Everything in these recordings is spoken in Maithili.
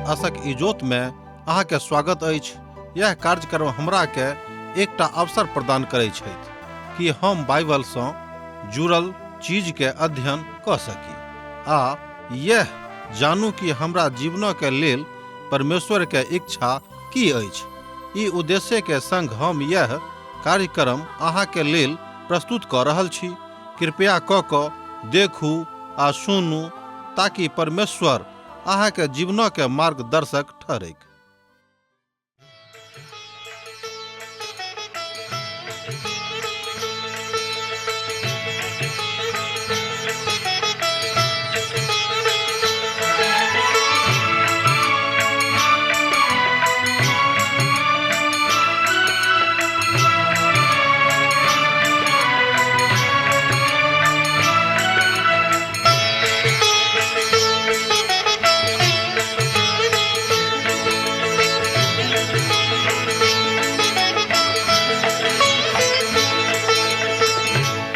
आशक इजोत में अहाँ के स्वागत अछि। यह कार्यक्रम हमरा के एकटा अवसर प्रदान करै छथि कि हम बाइबल सँ जुड़ल चीज के अध्ययन कऽ सकी आ यह जानू कि हमरा जीवन के लेल परमेश्वर के इच्छा की अछि। ई उद्देश्य के संग हम यह कार्यक्रम अहाँ के लेल प्रस्तुत कऽ रहल छी। कृपया कऽ कऽ देखू आ सुनू ताकि परमेश्वर अहाँ के जीवन के मार्गदर्शक ठहरैक।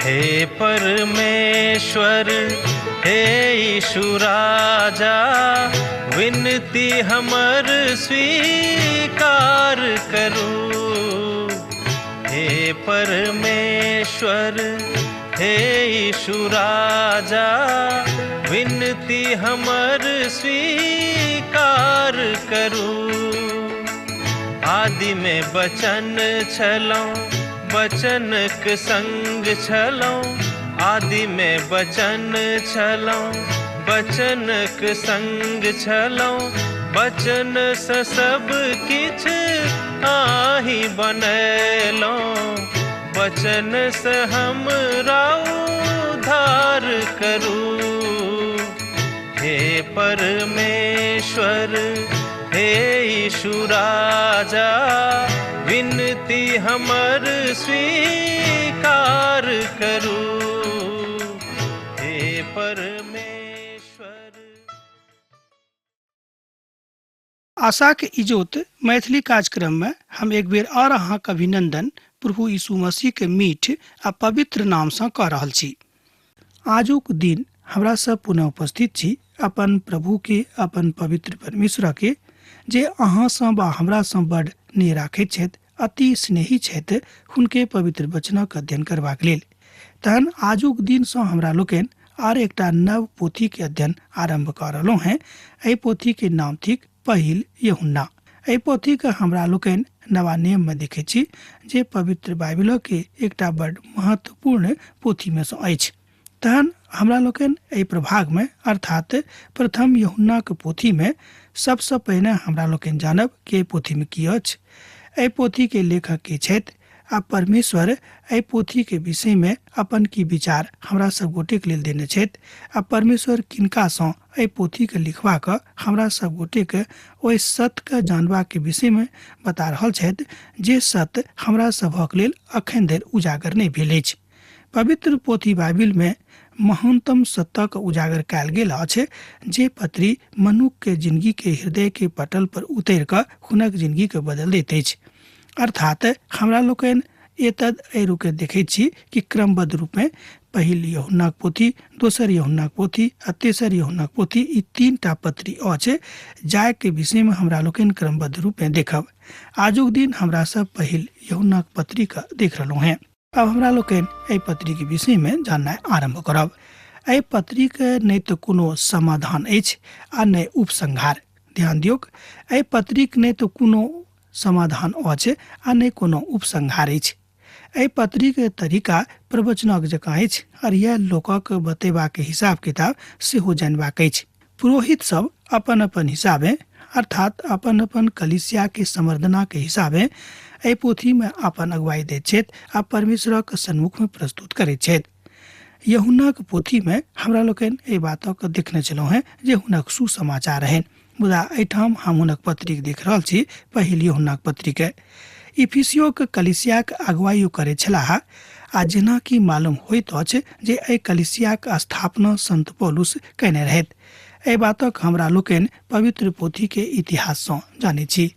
हे परमेश्वर, हे यीशु राजा, विनती हमर स्वीकार करू। हे परमेश्वर, हे यीशु राजा, विनती हमर स्वीकार करू। आदि में बचन छलौं, बचनक संग छलौं। आदि में बचन छलौं, बचनक संग छलौं। बचन से सब किछ आही बनेलौं, बचन से हमरा उद्धार करू। हे परमेश्वर, हे यीशु राजा, विनती हमर स्वीकार करू। हे परमेश्वर। आशाक इजोत मैथिली कार्यक्रम में हम एक बेर और अहाँक अभिनंदन प्रभु यीशु मसीह के मीठ आ पवित्र नाम सँ कऽ रहल छी। आजुक दिन हमरा सब पुनः उपस्थित छी अपन प्रभु के, अपन पवित्र परमेश्वर के, जे अहाँ सँ वा हमरा सँ बड़ नेह राखैत छथि, अति स्नेही छथि, हुनके पवित्र वचनक अध्ययन करबाक लेल। तहन आजुक दिन सँ हमरा लोकनि आर एकटा नव पोथी के अध्ययन आरंभ कऽ रहलहुँ हेँ। एहि पोथी के नाम थिक पहिल यूहन्ना। एहि पोथी के हमरा लोकनि नवा नियम में देखै छी जे पवित्र बाइबिल के एकटा बड़ महत्वपूर्ण पोथी में सँ अछि। तहन हमरा लोकनि एहि प्रभाग में अर्थात प्रथम यूहन्नाक पोथी में सबसँ पहिने हमरा लोकनि जानब कि एहि पोथी में की अछि, एहि पोथी के लेखक के छथि आ परमेश्वर एहि पोथी के विषय में अपन की विचार हमरा सब गोटे के लेल देने छथि आ परमेश्वर किनका सँ एहि पोथी के लिखवा कऽ हमरा सब गोटे के ओहि सत्य के जानबा के विषय में बता रहल छथि जे सत्य हमरा सभक लेल अखन धरि उजागर नहि भेल अछि। पवित्र पोथी बाइबिल में महानतम सत्ता के उजागर कयल गेल अछि जे पत्री मनुख के जिंदगी के हृदय के पटल पर उतरि कऽ हुनक जिंदगी के बदल दैत अछि। अर्थात हमरा लोकनि एतद एहि रूपे देखैत छी कि क्रमबद्ध रूप में पहिल यूहन्नाक पोथी, दोसर यूहन्नाक पोथी आ तेसर यूहन्नाक पोथी, ई तीन टा पत्री अछि जाय के विषय में हमरा लोकनि क्रमबद्ध रूप में देखब। आजुक दिन हमरा सब पहिल यूहन्नाक पत्री के देख रहलहुँ हेँ। अब हमरा लोकनि एहि पत्री के विषय में जाननाइ आरंभ करब। एहि पत्री के नहि तऽ कोनो समाधान अछि आ नहि उपसंहार। ध्यान दियौक, एहि पत्रीक नहि तऽ कोनो समाधान अछि आ नहि कोनो उपसंहार अछि। एहि पत्रीक तरीका प्रवचनक जकाँ अछि और यह लोकक बतेबाक हिसाब किताब सेहो जानबाक अछि। पुरोहित सब अपन अपन हिसाबे अर्थात अपन अपन कलिसिया के संवर्धना के हिसाबे एहि पोथी में अपन अगुवाई दैत छथि आ परमेश्वरक सन्मुख में प्रस्तुत करैत छथि। यूहन्नाक पोथी में हमरा लोकनि एहि बातक देखने छलहुँ हेँ जे हुनक सुसमाचार रहनि, मुदा एहिठाम हम हुनक पत्रिक देख रहल छी, पहिल यूहन्नाक पत्रिक। इफिसियोक कलिसियाक अगुवाई ओ करैत छलाह आ जेना कि मालूम होइत अछि जे एहि कलिसियाक स्थापना संत पौलुस कयने रहथि। एहि बातक हमरा लोकनि पवित्र पोथी के इतिहास सँ जानैत छी।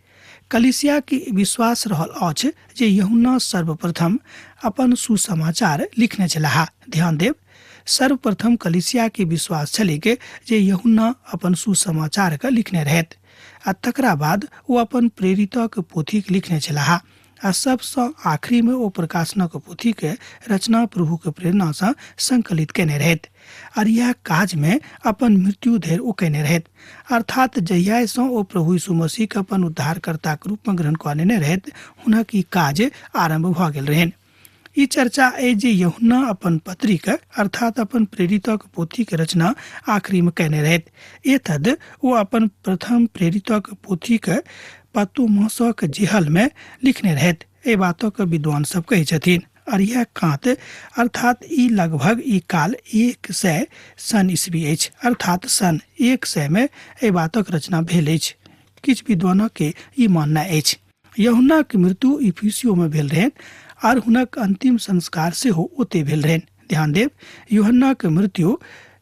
कलिसिया के विश्वास रहल अछि जे यूहन्ना सर्वप्रथम अपन सुसमाचार लिखने छलाह। ध्यान देब, सर्वप्रथम कलिसिया के विश्वास छलैक जे यूहन्ना अपन सुसमाचार के लिखने रहथि। आ तकरा बाद ओ अपन प्रेरितक पोथीक लिखने छलाह आ सबसँ आखिरीमे ओ प्रकाशनक पोथीके रचना प्रभुके प्रेरणासँ संकलित केने रहथि आर इएह काजमे अपन मृत्यु धरि ओ केने रहथि। अर्थात जहियासँ ओ प्रभु यीशु मसीहके अपन उद्धारकर्ताके रूपमे ग्रहण कऽ लेने रहथि हुनक ई काज आरम्भ भऽ गेल रहनि। ई चर्चा अछि जे यूहन्ना अपन पत्रीक अर्थात अपन प्रेरितक पोथीक रचना आखिरीमे कयने रहथि। एतद ओ अपन प्रथम प्रेरितक पोथीक पतोमसक जेहलमे लिखने रहथि। एहि बातक विद्वान सब कहै छथिन। और यह कांत अर्थात ई लगभग ई काल 100 सन ईस्वी अछि, अर्थात सन 100 मे एहि बातक रचना भेल अछि। किछु विद्वानक के ई मानना अछि। यूहन्नाक मृत्यु इफिसियो में भेल रहनि आर हुनक अंतिम संस्कार सेहो ओते भेल रहनि। ध्यान देब, यूहन्नाक मृत्यु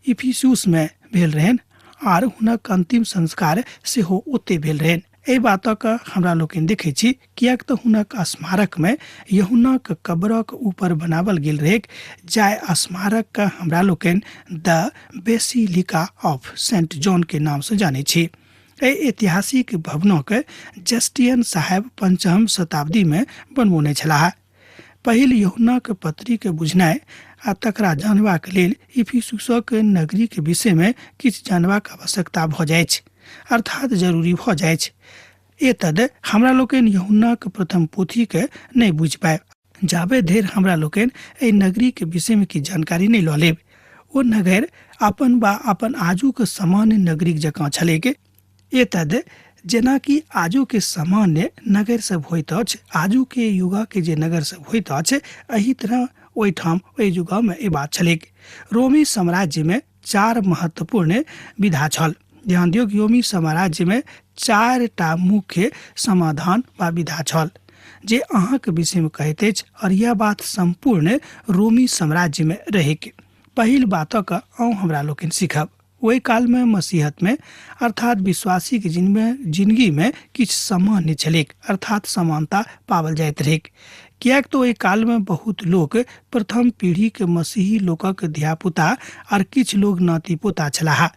इफिसुस में भेल रहनि आर हुनक अंतिम संस्कार सेहो ओते भेल रहनि। एहि बातक हमरा लोकनि देखै छी किएक तऽ हुनक स्मारक में यूहन्नाक कब्रक ऊपर बनावल गेल रहैक, जाहि स्मारक के हमरा लोकनि the basilica of Saint John के नाम से जानै छी। एहि ऐतिहासिक भवनक जस्टियन साहेब 5म शताब्दी में बनबौने छलाह। पहिल यूहन्नाक पत्री के बुझनाइ आ तकरा जानबाक लेल इफिसुसक नगरी के विषय में किछु जानबाक आवश्यकता भऽ जाइछ, अर्थात जरूरी भऽ जाइछ। एतद हमरा लोकनि यूहन्नाक प्रथम पोथी के नहि बुझि पायब जाबे धरि हमरा लोकनि एहि नगरी के विषय में किछु जानकारी नहि लऽ लेब। ओ नगर अपन बा अपन आजुक सामान्य नगरीक जकाँ छलैक। एतद जेनाकि आजुके सामान्य नगर सब होइत अछि, आजुके युगके जे नगर सब होइत अछि, एहि तरह ओहिठाम ओहि युगमे ई बात छलैक। रोमी साम्राज्यमे 4 महत्वपूर्ण विधा छल। ध्यान दियौ, रोमी साम्राज्यमे 4 मुख्य समाधान वा विधा छल जे अहाँके विषयमे कहैत अछि, और यह बात सम्पूर्ण रोमी साम्राज्यमे रहैक। पहिल बातक अहूँ हमरा लोकनि सीखब। ओहि कालमे मसीहतमे अर्थात विश्वासीके जिंदगीमे किछु सामान्य छलैक, अर्थात समानता पावल जाइत रहैक। किएक तऽ ओहि कालमे बहुत लोक प्रथम पीढ़ीके मसीही लोकक धियापुता आर किछु लोक नाति पोता छलाह।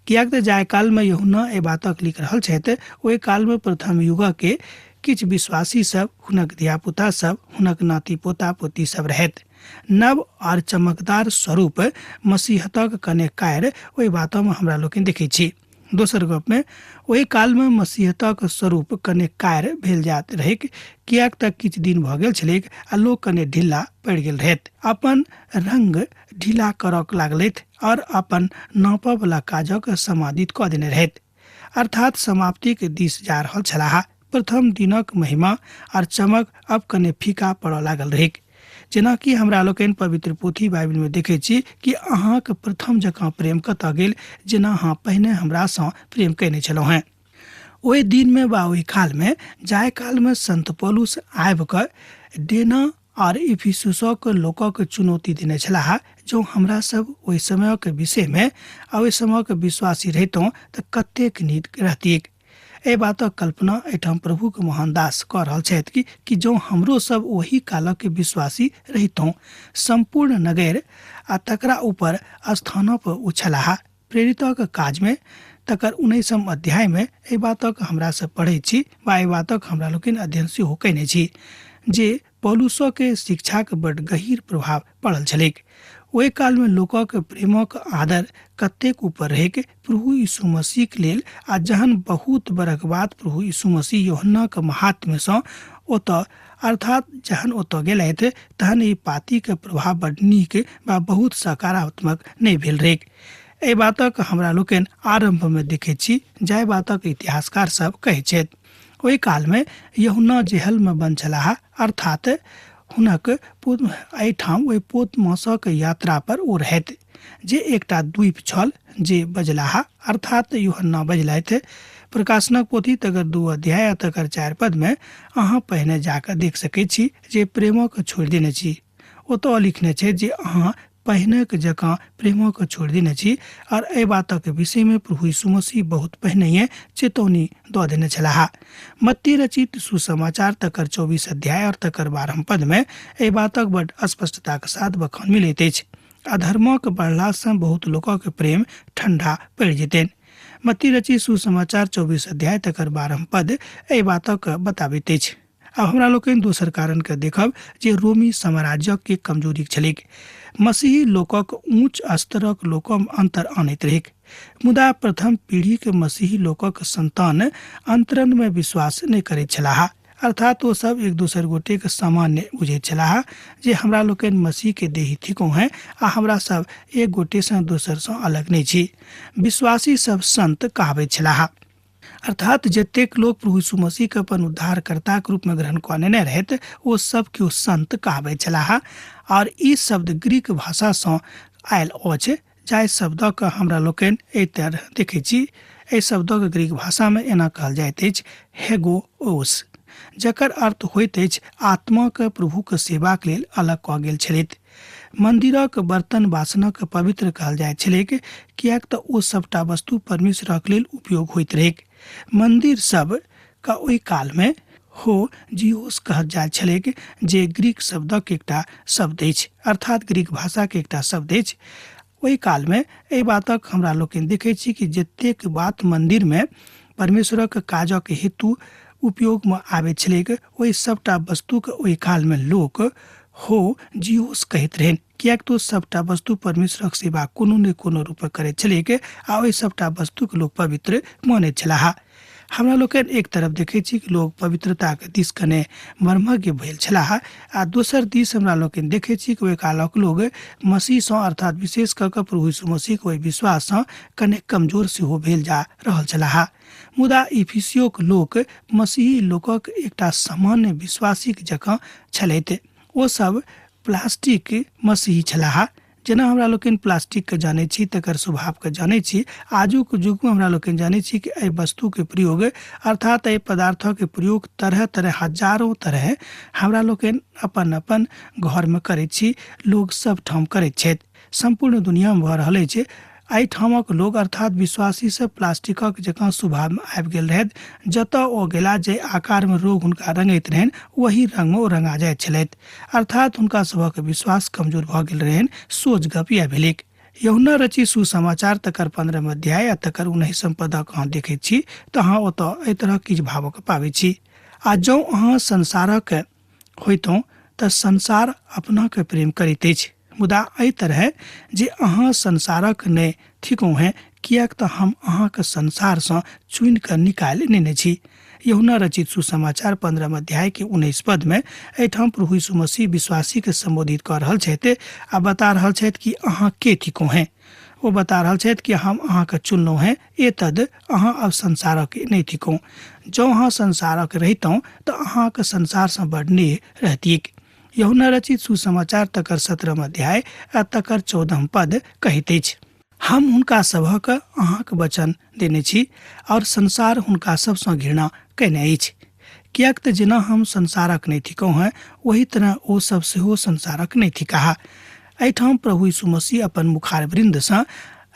किएक तऽ जाहि कालमे यूहन्ना एहि बातक लिख रहल छथि ओहि कालमे प्रथम युगके किछु विश्वासी सब, हुनक धियापुता सब, हुनक नाति पोता पोती सब रहथि। नव आर चमकदार स्वरूप मसीहतक कने कायर ओहि बातमे हमरा लोकनि देखै छी। दोसर गपमे ओहि कालमे मसीहतक स्वरूप कने कायर भेल जाइत रहैक, किएक तऽ किछु दिन भऽ गेल छलैक आ लोक कने ढिल्ला पड़ि गेल रहथि। अपन रंग ढीला करऽ लागलथि और अपन नापऽवला काजक समादित कऽ देने रहथि, अर्थात समाप्तिक दिस जा रहल छलाह। प्रथम दिनक महिमा आर चमक अब कने फीका पड़ऽ लागल रहैक। जेनाकि हमरा लोकनि पवित्र पोथी बाइबिलमे देखै छी कि अहाँक प्रथम जकाँ प्रेम कतऽ गेल, जेना अहाँ पहिने हमरासँ प्रेम कयने छलहुँ हेँ। ओहि दिनमे वा ओहि कालमे जाहि कालमे संत पौलुस आबि कऽ डेना आर इफिसुसक लोकक चुनौती देने छलाह, जँ हमरा सब ओहि समयक विषयमे आ ओहि समयक विश्वासी रहितहुँ तऽ कतेक नीक रहतिक। एहि बातक कल्पना एहिठाम प्रभुके महान दास कऽ रहल छथि कि जँ हमरो सब ओहि कालक विश्वासी रहितहुँ। सम्पूर्ण नगर आ तकरा ऊपर स्थानपर ओ छलाह। प्रेरितक काजमे तकर 19 अध्यायमे एहि बातक हमरा सब पढ़ै छी वा एहि बातक हमरा लोकनि अध्ययन सेहो कयने छी जे पौलुसके शिक्षाक बड गहीर प्रभाव पड़ल छलैक। ओहि कालमे लोकक प्रेमक आदर कतेक ऊपर रहैक प्रभु यीशु मसीहक लेल। आ जहन बहुत बरख बाद प्रभु यीशु मसीह यूहन्नाक महात्म्यसँ ओतऽ अर्थात जहन ओतऽ गेलथि तहन ई पातीके प्रभाव बड नीक वा बहुत सकारात्मक नहि भेल रहैक। एहि बातक हमरा लोकनि आरम्भमे देखैत छी जाहि बातक इतिहासकार सब कहै छथि। ओहि कालमे यूहन्ना जेहलमे बन्द छलाह, अर्थात हुनक एहिठाम ओहि पोतमासक यात्रा पर ओ रहथि जे एकटा द्वीप छल जे बजलाह, अर्थात यूहन्ना बजलथि। प्रकाशनक पोथी तकर 2 अध्याय आ तकर 4 पदमे अहाँ पहिने जाकऽ देख सकै छी जे प्रेमक छोड़ि देने छी। ओतऽ लिखने छै जे अहाँ पहिनेक जकाँ प्रेमक छोड़ि देने छी, और एहि बातक विषयमे प्रभु यीशु मसीह बहुत पहिनहिए चेतौनी दऽ देने छलाह। मत्ती रचित सुसमाचार तकर 24 अध्याय और तकर 12 पदमे एहि बातक बड स्पष्टताक साथ बखान मिलैत अछि। अधर्मक बढ़लासँ बहुत लोकक प्रेम ठंडा पड़ि जेतनि। मत्ती रचित सुसमाचार 24 अध्याय तकर 12 पद एहि बातक बताबैत अछि। आब हमरा लोकनि दोसर कारणके देखब जे रोमी साम्राज्यके कमजोरी छलैक। मसीही लोकक ऊँच स्तरक लोकम अंतर आनैत रहैक, मुदा प्रथम पीढ़ीके मसीही लोकक संतान अंतरन में विश्वास नहि करैत छलाह। अर्थात ओ सब एक दोसर गोटेके सामान्य बुझैत छलाह जे हमरा लोकनि मसीहके देही थिकहुँ हैं आ हमरा सब एक गोटेसँ दोसरसँ अलग नहि छी। विश्वासी सब संत कहाबैत छलाह। अर्थात जतेक लोक प्रभु यीशु मसीहके अपन उद्धारकर्ताके रूपमे ग्रहण कऽ लेने रहथि ओ सब केओ संत कहाबैत छलाह। और ई शब्द ग्रीक भाषासँ आयल अछि, जाहि शब्दक हमरा लोकनि एहि तरह देखै छी। एहि शब्दक ग्रीक भाषामे एना कहल जाइत अछि हेगोओस, जकर अर्थ होइत अछि आत्माके प्रभुके सेवाक लेल अलग कऽ गेल छलथि। मन्दिरक बर्तन बासनक पवित्र कहल जाइत छलैक, किएक तऽ ओ सबटा वस्तु परमेश्वरक लेल उपयोग होइत रहैक। मन्दिर सब का ओहि कालमे हो जियोस कहल जाइत छलैक, जे ग्रीक शब्दक एकटा शब्द अछि, अर्थात ग्रीक भाषाके एकटा शब्द अछि। ओहि कालमे एहि बातक हमरा लोकनि देखै छी कि जतेक बात मन्दिरमे परमेश्वरक काजक हेतु उपयोगमे आबैत छलैक ओहि सबटा वस्तुके ओहि कालमे लोक हो जियोस कहैत रहनि, किएक तऽ सबटा वस्तु परमेश्वरक सेवा कोनो ने कोनो रूपमे करैत छलैक आ ओहि सबटा वस्तुके लोक पवित्र मानैत छलाह। हमरा लोकनि एक तरफ देखै छी कि लोक पवित्रताके दिस कने मर्मज्ञ भेल छलाह आ दोसर दिस हमरा लोकनि देखै छी कि ओहि कालक लोक मसीहसँ, अर्थात विशेष कऽ कऽ प्रभु यीशु मसीहके ओहि विश्वाससँ कने कमजोर सेहो भेल जा रहल छलाह। मुदा इफिसियोक लोक मसीही लोकक एकटा सामान्य विश्वासीक जकाँ छलथि। ओ सब प्लास्टिक मसीही छलाह। जेना हमरा लोकनि प्लास्टिकके जानै छी, तकर स्वभावके जानै छी, आजुक युगमे हमरा लोकनि जानै छी कि एहि वस्तुके प्रयोग, अर्थात एहि पदार्थके प्रयोग तरह तरह हजारों तरह हमरा लोकनि अपन अपन घरमे करै छी, लोक सब ठाम करैत छथि, सम्पूर्ण दुनियामे भऽ रहल अछि। एहिठामक लोक अर्थात विश्वासी सब प्लास्टिकक जकाँ स्वभावमे आबि गेल रहथि। जतऽ ओ गेला, जे आकारमे रोग हुनका रंगैत रहनि ओही रंगमे ओ रंगा जाइत छलथि। अर्थात हुनका सभक विश्वास कमजोर भऽ गेल रहनि। सोच गप इएह भेलैक। यूहन्ना रचित सुसमाचार तकर 15 अध्याय आ तकर 19 पदक अहाँ देखैत छी तऽ अहाँ ओतऽ एहि तरहक किछु भावक पाबै छी। आ जँ अहाँ संसारक होइतहुँ तऽ संसार अपनाके प्रेम करैत अछि, मुदा एहि तरह जे अहाँ संसारक नहि थिकहुँ हैं, किएक तऽ हम अहाँके संसारसँ चुनि कऽ निकालि नेने छी। यूहन्ना रचित सुसमाचार 15 अध्याय के 19 पद में एहिठाम प्रभु यीशु मसीह विश्वासी के संबोधित कऽ रहल छथि आ बता रहल छथि कि अहाँ के थिकहुँ हैं। ओ बता रहल छथि कि हम अहाँके चुनलहुँ हैं, एतद अहाँ अब संसारक नहि थिकहुँ। जँ अहाँ संसारक रहितहुँ तऽ अहाँके संसारसँ बड़ नेह रहतिक। यूहन्ना रचित सुसमाचार तकर 17 अध्याय आ तकर 14 पद कहैत अछि, हम हुनका सभक अहाँक वचन देने छी और संसार हुनका सबसँ घृणा कयने अछि, किएक तऽ जेना हम संसारक नहि थिकहुँ हैं ओही तरह ओ सब सेहो संसारक नहि थिकाह। एहिठाम प्रभु यीशु मसीह अपन मुखारवृन्दसँ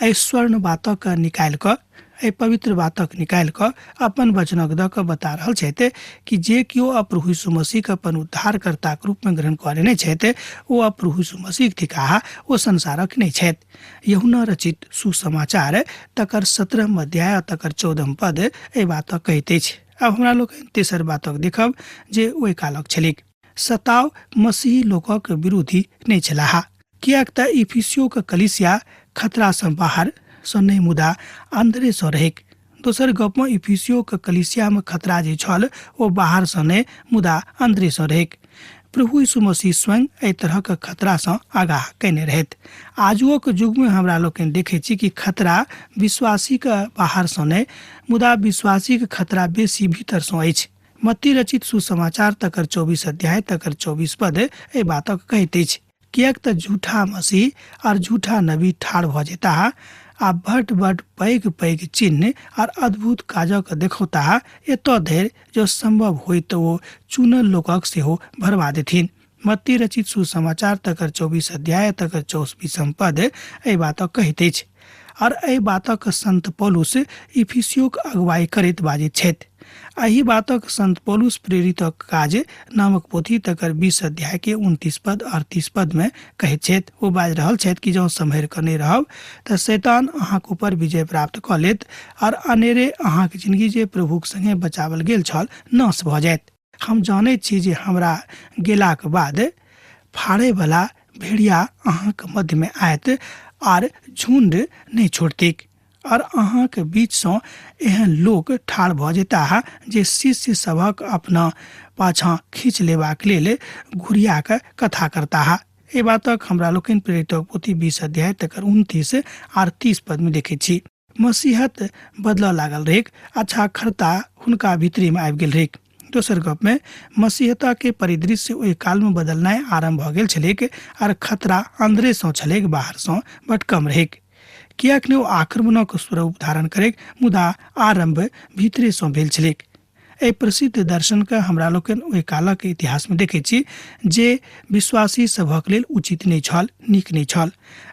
एहि स्वर्ण बातक निकालि कऽ, एहि पवित्र बातक निकालि कऽ अपन वचनक दऽ कऽ बता रहल छथि कि जे केओ अब प्रभु यीशु मसीहके अपन उद्धारकर्ताके रूपमे ग्रहण कऽ लेने छथि ओ अब प्रभु यीशु मसीह थिकाह, ओ संसारक नहि छथि। यूहन्ना रचित सुसमाचार तकर 17 अध्याय आ तकर 14 पद एहि बातक कहैत अछि। आब हमरा लोकनि तेसर बातक देखब जे ओहि कालक छलैक। सताव मसीही लोकक विरोधी नहि छलाह, किएक तऽ इफिसियोक कलीसिया खतरासँ बाहर सँ नहि मुदा अन्दरेसँ रहैक। दोसर गपमे इफिसियोक कलीसियामे खतरा जे छल ओ बाहरसँ नहि मुदा अन्दरेसँ रहैक। प्रभु यीशु मसीह स्वयं एहि तरहक खतरासँ आगाह कयने रहथि। आजुओक युगमे हमरा लोकनि देखै छी कि खतरा विश्वासीके बाहरसँ नहि मुदा विश्वासीके खतरा बेसी भीतरसँ अछि। मत्ती रचित सुसमाचार तकर 24 अध्याय तकर 24 पद एहि बातक कहैत अछि, किएक तऽ झूठा मसीह और झूठा नबी ठाढ़ भऽ जेताह आ बड बड पैघ पैघ चिन्ह और अद्भुत काजक देखौताह, एतऽ धरि जँ सम्भव होय तऽ ओ चुनल लोकक सेहो भरवा देथिन। मत्ती रचित सुसमाचार तकर 24 अध्याय तकर 24 पद एहि बातक कहैत अछि। और एहि बातक संत पौलुस इफिसियोक अगुवाई करैत बाजैत छथि। एहि बातक संत पौलुस प्रेरितक काज नामक पोथी तकर 20 अध्याय के 29 पद और 30 पद में कहैत छथि। ओ बाजि रहल छथि कि जँ सम्हरि कऽ नहि रहब तऽ शैतान अहाँके ऊपर विजय प्राप्त कऽ लेत और अनेरे अहाँके जिंदगी जे प्रभुक संगे बचावल गेल छल नाश भऽ जायत। हम जानैत छी जे हमरा गेलाक बाद फाड़ैवला भेड़िया अहाँके मध्यमे आयत आर झुण्ड नहि छोड़तैक और अहाँके बीचसँ एहन लोक ठाढ़ भऽ जेताह जे शिष्य सभक अपना पाछाँ खींच लेबाक लेल घुरिया कऽ कथा करताह। एहि बातक हमरा लोकनि प्रेरितक पोथी 20 अध्याय तकर 29 आर 30 पदमे देखैत छी। मसीहत बदलऽ लागल रहैक, अच्छा खरता हुनका भीतरीमे आबि गेल रहैक। दोसर गपमे मसीहताके परिदृश्य ओहि कालमे बदलनाइ आरम्भ भऽ गेल छलैक आर खतरा अन्दरेसँ छलैक, बाहरसँ बड कम रहैक। किएक ने ओ आक्रमणक स्वरूप धारण करैक, मुदा आरम्भ भीतरेसँ भेल छलैक। एहि प्रसिद्ध दर्शनके हमरा लोकनि ओहि कालक इतिहासमे देखै छी जे विश्वासी सभक लेल उचित नहि छल, नीक नहि छल।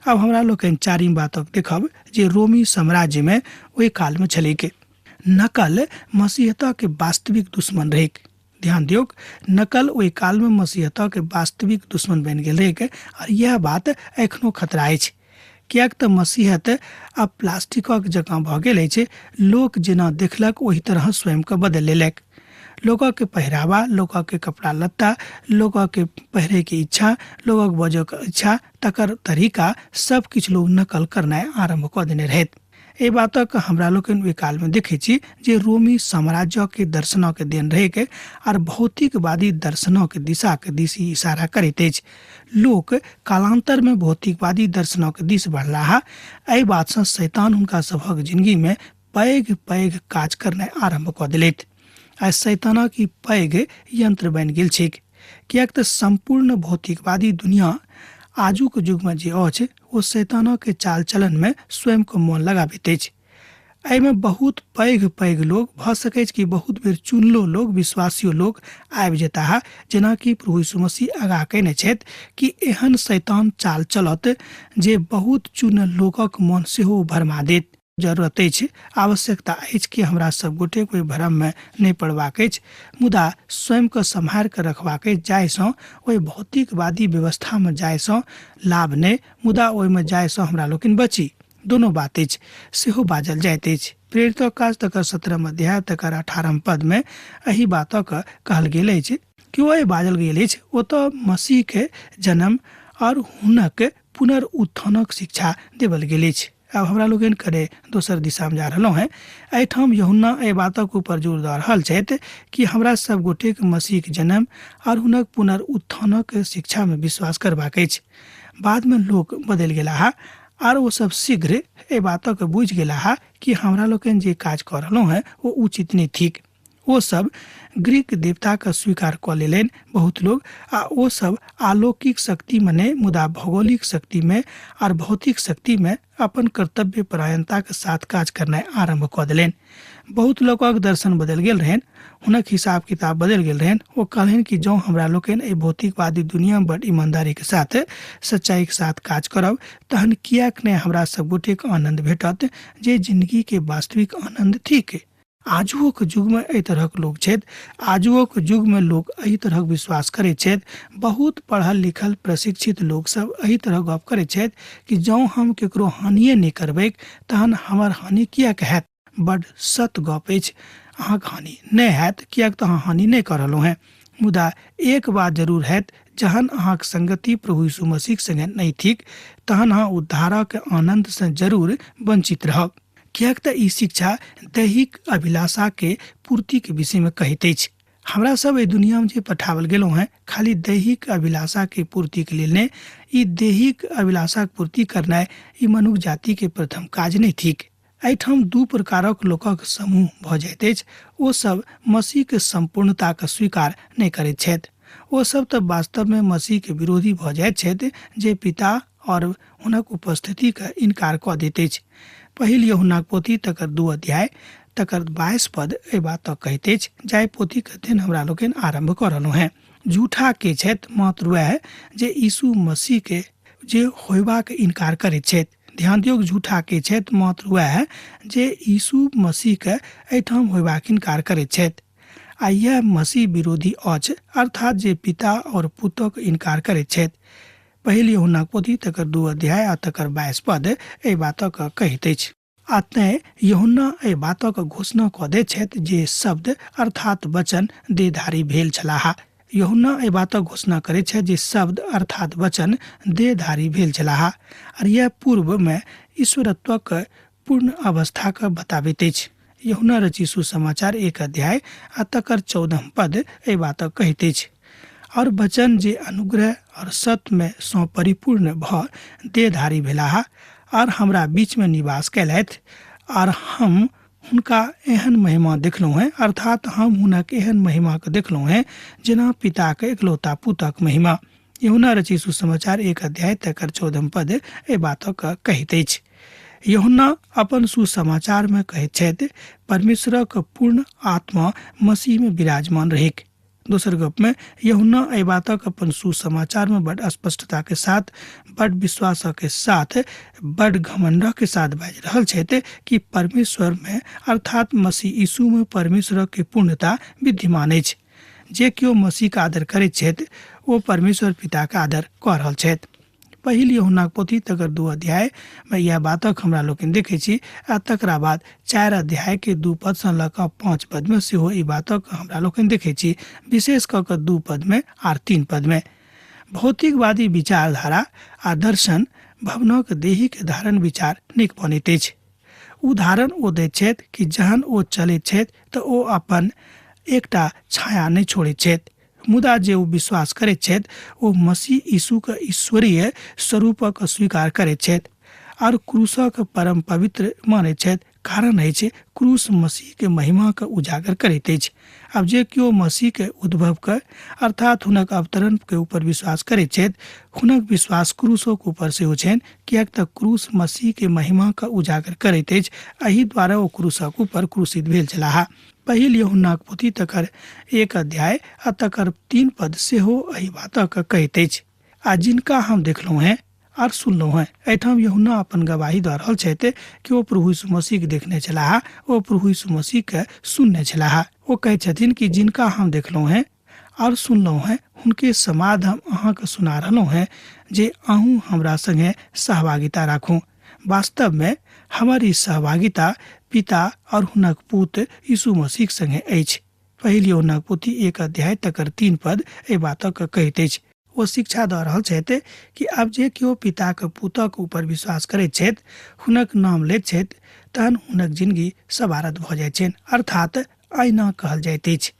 आब हमरा लोकनि चारिम बातक देखब जे रोमी साम्राज्यमे ओहि कालमे छलैक। नकल मसीहताके वास्तविक दुश्मन रहैक। ध्यान दियौक, नकल ओहि कालमे मसीहताके वास्तविक दुश्मन बनि गेल रहैक और यह बात एखनो खतरा अछि। किएक तऽ मसीहत आब प्लास्टिकक जकाँ भऽ गेल अछि। लोक जेना देखलक ओहि तरह स्वयंके बदलि लेलक। लोकक पहिरावा, लोकक कपड़ा लत्ता, लोकक पहिरैके इच्छा, लोकक बजऽके इच्छा, तकर तरीका सब किछु लोक नकल करनाइ आरम्भ कऽ देने रहैत। एहि बातक हमरा लोकनि ओहि कालमे देखै छी जे रोमी साम्राज्यके दर्शनक देन रहैक आर भौतिकवादी दर्शनक दिशाके दिस ई इशारा करैत अछि। लोक कालान्तरमे भौतिकवादी दर्शनक दिस बढ़लाह। एहि बातसँ शैतान हुनका सभक जिंदगीमे पैघ पैघ काज करनाइ आरम्भ कऽ देलथि। आइ शैतानक ई पैघ यंत्र बनि गेल छैक, किएक तऽ सम्पूर्ण भौतिकवादी दुनिया आजुक युगमे जे अछि ओ शैतानक चाल चलनमे स्वयंके मोन लगाबैत अछि। एहिमे बहुत पैघ पैघ लोक भऽ सकैछ कि बहुत बेर चुनलो लोक, विश्वासियो लोक आबि जेताह, जेनाकि प्रभु यीशु मसीह आगाह कयने छथि कि एहन शैतान चाल चलत जे बहुत चुनल लोकक मन सेहो भरमा देत। जरूरत अछि, आवश्यकता अछि कि हमरा सब गोटे कोई भ्रममे नहि पड़बाक अछि, मुदा स्वयंके सम्हारि कऽ रखबाक अछि जाहिसँ ओहि भौतिकवादी व्यवस्थामे जाहिसँ लाभ नहि, मुदा ओहिमे जाहिसँ हमरा लोकनि बची। दोनो बात अछि सेहो बाजल जाइत अछि। प्रेरितक काज तकर 17 अध्याय तकर 18 पदमे एहि बातक कहल गेल अछि कि ओ बाजल गेल अछि ओतऽ मसीहके जन्म और हुनक पुनरुत्थानक शिक्षा देवल गेल अछि। आब हमरा लोकनि कने दोसर दिशामे जा रहलहुँ हेँ। एहिठाम यूहन्ना एहि बातक ऊपर जोर दऽ रहल छथि कि हमरा सब गोटेक मसीहक जन्म और हुनक पुनरुत्थानक शिक्षामे विश्वास करबाक अछि। बादमे लोक बदलि गेलाह आर ओ सब शीघ्र एहि बातक बुझि गेलाह कि हमरा लोकनि जे काज कऽ रहलहुँ हेँ ओ उचित नहि थिक। ओ सब ग्रीक देवताके स्वीकार कऽ लेलनि बहुत लोग, आ ओ सब अलौकिक शक्तिमे नहि मुदा भौगोलिक शक्तिमे आर भौतिक शक्तिमे अपन कर्तव्य परायणताके साथ काज करनाइ आरम्भ कऽ देलनि। बहुत लोकक दर्शन बदलि गेल रहनि, हुनक हिसाब किताब बदलि गेल रहनि। ओ कहलनि कि जँ हमरा लोकनि एहि भौतिकवादी दुनियामे बड ईमानदारीके साथ सच्चाइके साथ काज करब तहन किएक नहि हमरा सब गोटेके आनन्द भेटत जे जिन्दगीके वास्तविक आनन्द थिक। आजुओक युगमे एहि तरहक लोक छथि, आजुओक युगमे लोक एहि तरहक विश्वास करैत छथि। बहुत पढ़ल लिखल प्रशिक्षित लोकसभ एहि तरहक गप करैत छथि कि जँ हम केकरो हानिए नहि करबैक तहन हमर हानि किएक हैत। बड सत गप अछि, अहाँके हानि नहि हैत किएक तऽ अहाँ हानि नहि कऽ रहलहुँ हेँ। मुदा एक बात जरूर हैत, जहन अहाँके संगति प्रभु यीशु मसीहके संगे नहि थिक तहन अहाँ उद्धारक आनन्दसँ जरूर वंचित रहब, किएक तऽ ई शिक्षा दैहिक अभिलाषाके पूर्तिके विषयमे कहैत अछि। हमरा सब एहि दुनियामे जे पठाओल गेलहुँ हेँ खाली दैहिक अभिलाषाके पूर्तिके लेल नहि, ई दैहिक अभिलाषाके पूर्ति करनाइ ई मनुख जातिके प्रथम काज नहि थिक। एहिठाम दू प्रकारक लोकक समूह भऽ जाइत अछि। ओ सब मसीहके सम्पूर्णताके स्वीकार नहि करैत छथि। ओ सब तऽ वास्तवमे मसीहके विरोधी भऽ जाइत छथि जे पिता और हुनक उपस्थितिके इनकार कऽ दैत अछि। पहिल यूहन्नाक पोथी तकर 2 अध्याय तकर 22 पद एहि बातक कहैत अछि, जाहि पोथीके अध्ययन हमरा लोकनि आरम्भ कऽ रहलहुँ हेँ। झूठा के छथि? मात्र वएह जे यीशु मसीहके जे होयबाक इनकार करैत छथि। ध्यान दियौ, झूठा के छथि? मात्र वएह जे यीशु मसीहके एहिठाम होयबाक इनकार करैत छथि। आ यह मसीह विरोधी अछि, अर्थात जे पिता और पुतक इनकार करैत छथि। पहिल यूहन्नाक पोथी तकर 2 अध्याय आ तकर 22 पद एहि बातक कहैत अछि। आ तेँ यूहन्ना एहि बातक घोषणा कऽ दैत छथि जे शब्द अर्थात वचन देहधारी भेल छलाह। यूहन्ना एहि बातक घोषणा करैत छथि जे शब्द अर्थात वचन देहधारी भेल छलाह, आर यह पूर्व मे ईश्वरत्वक पूर्ण अवस्थाक बताबैत अछि। यूहन्ना रचित सुसमाचार 1 अध्याय आ तकर 14 पद एहि बातक कहैत अछि, और वचन जे अनुग्रह और सत्य में सँ परिपूर्ण भऽ देहधारी भेलाह और हमरा बीच में निवास कयलथि, और हम हुनका एहन महिमा देखलहुँ हेँ, अर्थात हम हुनक एहन महिमाके देखलहुँ हेँ जेना पिताके एकलौता पुतक महिमा। यूहन्ना रचित सुसमाचार 1 अध्याय तकर 14 पद एहि बातक कहैत अछि। यूहन्ना अपन सुसमाचार में कहैत छथि, परमेश्वरक पूर्ण आत्मा मसीह में विराजमान रहैक। दोसर गप में यूहन्ना एहि बातक अपन सुसमाचार में बड स्पष्टता के साथ, बड विश्वास के साथ, बड घमंड के साथ बाजि रहल छथि कि परमेश्वर में अर्थात मसीह यीशु में परमेश्वर के पूर्णता विद्यमान अछि। जे केओ मसीह के आदर करैत छथि ओ परमेश्वर पिता के आदर कऽ रहल छथि। पहिल यूहन्नाक पोथी तकर 2 अध्याय में यह बातक हमरा लोकनि देखै छी, आ तकरा बाद 4 अध्याय के 2 पद सँ लऽ कऽ 5 पद में सेहो ई बातक हमरा लोकनि देखै छी, विशेष कऽ कऽ 2 पद में आर 3 पद में। भौतिकवादी विचारधारा आ दर्शन भवनक देही के धारण विचार नीक बनैत अछि। उदाहरण ओ दैत छथि कि जहन ओ चलैत छथि तऽ ओ अपन एकटा छाया नहि छोड़ैत छथि, मुदा जे ओ विश्वास करैत छथि ओ मसीह यीशुक ईश्वरीय स्वरूपक स्वीकार करैत छथि और क्रूसक परम पवित्र मानैत छथि। कारण अछि क्रूस मसीह के महिमा के उजागर करैत अछि। आब जे केओ मसीह के उद्भव के अर्थात हुनक अवतरण के ऊपर विश्वास करैत छथि, हुनक विश्वास क्रूसक ऊपर सेहो छनि, किएक तऽ क्रूस मसीह के महिमा के उजागर करैत अछि। एहि द्वारा ओ क्रूसक ऊपर क्रूसित भेल छलाह। पहिल यूहन्नाक पोथी तकर 1 अध्याय आ तकर 3 पद सेहो एहि बातक कहैत अछि, आ जिनका हम देखलहुँ हेँ आर सुनलहुँ हेँ। एहिठाम यूहन्ना अपन गवाही दऽ रहल छथि कि ओ प्रभु यीशु मसीह के देखने छलाह, ओ प्रभु यीशु मसीह के सुनने छलाह। ओ कहैत छथिन कि जिनका हम देखलहुँ हेँ आर सुनलहुँ हेँ हुनके समाद हम अहाँके सुना रहलहुँ हेँ जे अहूँ हमरा संगे सहभागिता राखू। वास्तव में हमर ई सहभागिता पिता और हुनक पुत यीशु मसीह संगे अछि। पहिल यूहन्नाक पोथी 1 अध्याय तकर 3 पद एहि बातक कहैत अछि। ओ शिक्षा दऽ रहल छथि कि आब जे केओ पिताक पुतक ऊपर विश्वास करैत छथि, हुनक नाम लैत छथि, तहन हुनक जिंदगी सवारत भऽ जाइत छनि, अर्थात ऐना कहल जाइत अछि।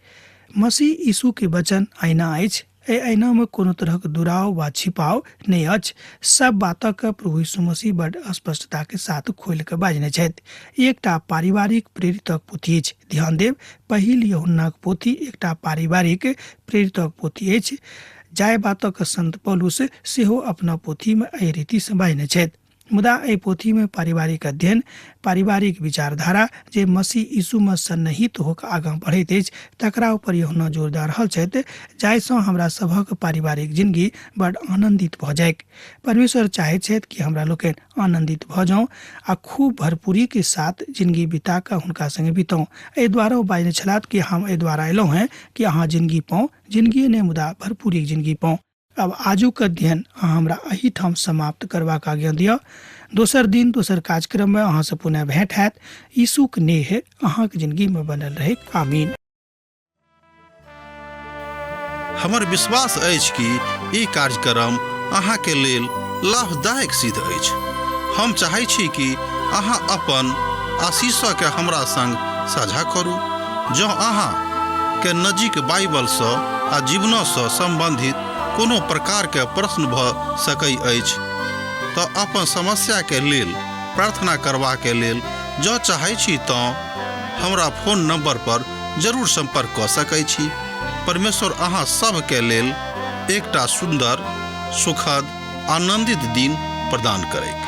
मसीह यीशु के वचन ऐना अछि। एहि ऐना में कोनो तरहक दुराव वा छिपाव नहि अछि। सब बातक प्रभु यीशु मसीह बड स्पष्टता के साथ खोलि कऽ बाजने छथि। एकटा पारिवारिक प्रेरितक पोथी अछि। ध्यान देब, पहिल यूहन्नाक पोथी एकटा पारिवारिक प्रेरितक पोथी अछि। जाहि बातक संत पौलुस सेहो अपना पोथी में एहि रीति से बाजने छथि। मुदा एहि पोथी में पारिवारिक अध्ययन, पारिवारिक विचारधारा जे मसीह यीशु में सन्निहित होकर आगाँ बढ़ैत अछि तकरा ऊपर यूहन्ना जोर दऽ रहल छथि, जाहिसँ हमरा सभक पारिवारिक जिंदगी बड आनंदित भऽ जाइक। परमेश्वर चाहैत छथि कि हमरा लोकनि आनंदित भऽ जाउँ आ खूब भरपूरी के साथ जिंदगी बिता कऽ हुनका संगे बिताउँ। एहि द्वारा ओ बाजने छलाह कि हम एहि द्वारा अयलहुँ हेँ कि अहाँ जिंदगी पाउ, जिंदगी नहि मुदा भरपूरी जिंदगी पाउ। अब आजुक अध्ययन अहाँ हमरा एहिठाम समाप्त करबाक आज्ञा दिअ। दोसर दिन दोसर कार्यक्रम में अहाँ से पुनः भेंट हैत। यीशुक नेह अहाँक जिंदगी में बनल रहे। आमीन। हमर विश्वास अछि कि ई कार्यक्रम अहाँके लेल लाभदायक सिद्ध अछि। हम चाहै छी कि अहाँ अपन आशीषके हमरा संग साझा करू। जँ अहाँ के नजीक बाइबलसँ आ जीवनसँ सम्बन्धित कोनो प्रकारके प्रश्न भऽ सकै अछि तऽ अपन समस्याके लेल प्रार्थना करबाके लेल जँ चाहै छी तँ हमरा फोन नंबर पर जरूर सम्पर्क कऽ सकै छी। परमेश्वर अहाँ सभके लेल एकटा सुन्दर, सुखद, आनन्दित दिन प्रदान करैक।